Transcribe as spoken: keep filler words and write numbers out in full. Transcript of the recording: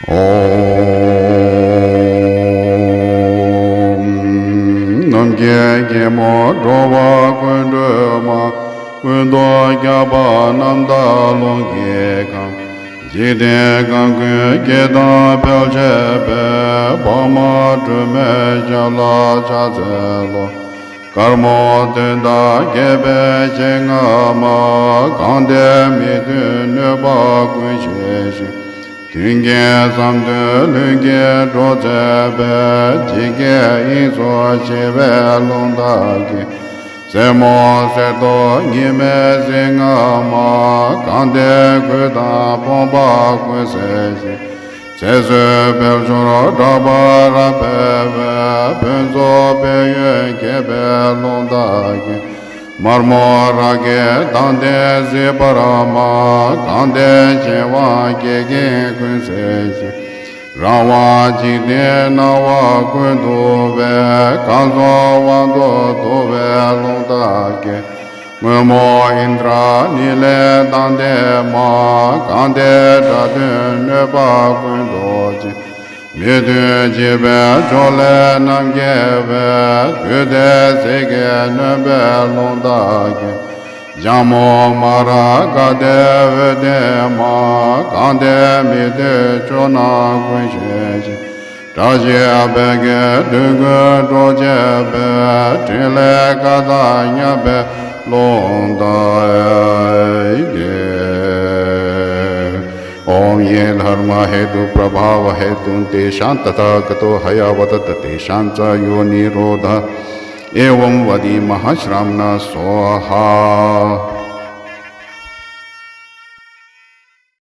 ཨོཾ། ནམ་མཁའི་རྒྱལ་མོ་འགྲོ་བ་ཀུན་སྒྲོལ་མ། ཀུན་ཏུ་ཁྱབ་པ་རྣམ་དག་ཀློང་གི་ཁམས། འཇིག་རྟེན་གང་ཀུན་སྐད་དང་འཕེལ་བྱེད་པའི། འཕགས་མ་སྒྲོལ་མའི་ཞབས་ལ་ཕྱག་འཚལ་ལོ། དཀར་མོ་དོན་དང་རྒྱས་པའི་ཞལ་སྔ་མ། གང་དེ་མི་མཐུན་གནོད་པ་ཀུན་ཞི་ཞིང་། མཐུན་རྐྱེན་བསམ་དོན་ལྷུན་གྱིས་འགྲུབ་མཛད་པའི། ཇི་སྐད་དབྱིངས་སུ་ཞི་བའི་ཀློང་དག་གི། རྩེ་མོ་གསེར་མདོག་ཉི་མའི་གཟི་རྔ་མ། གང་དེ་རྒུད་དང་ཕོངས་པ་ཀུན་སེལ་ཞིང་། ཚེ་བསོད་དཔལ་འབྱོར་གྲགས་པ་རབ་འཕེལ་བའི། ཕུན་ཚོགས་སྤེལ་ཡོན་རྒྱས་པའི་ཀློང་དག་གི། དམར་མོ་རཱ་གའི་མདངས་ལྡན་གཟི་འབར་མ། གང་དེ་གཞན་དབང་སྐྱེ་རྒྱུད་ཀུན་སེལ་ཞིང་། རང་དབང་འཇིག་རྟེན་སྣང་བ་ཀུན་འདུལ་བའི། གང་སོགས་དབང་དུ་འདུ་བའི་ཀློང་དག་གི། སྔོན་མོ་ཨིནྡྲ་ནཱི་ལའི་མདངས་ལྡན་མ། གང་དེ་དགྲ་གདོན་གནོད་པ་ཀུན་བཟློག་ཅིང་། མི་མཐུན་འཇིགས་པའི་ཕྱོགས་ལས་རྣམ་རྒྱལ་བའི། བདུད་སྡེ་ཟིལ་གྱིས་གནོན་པའི་ཀློང་དག་གི། ལྗང་མོ་མ་ར་ཀ་ཏའི་འོད་ལྡན་མ། གང་དེ་མི་མཐུན་ཕྱོགས་རྣམས་ཀུན་ཞི་ཞིང་། དགྲ་བཞི་བད་ཀན་གདོན་ཀུན་སྐྲོད་བྱེད་པའི། ཕྲིན་ལས་བཀའ་དང་མཉམ་པའི་ཀློང་དག་གི། ॐ ये धर्मा हेतु प्रभाव हेतु तेषां तथागतो हयावदत तेषां च यो निरोध एवं वदी महाश्रावण स्वाहा।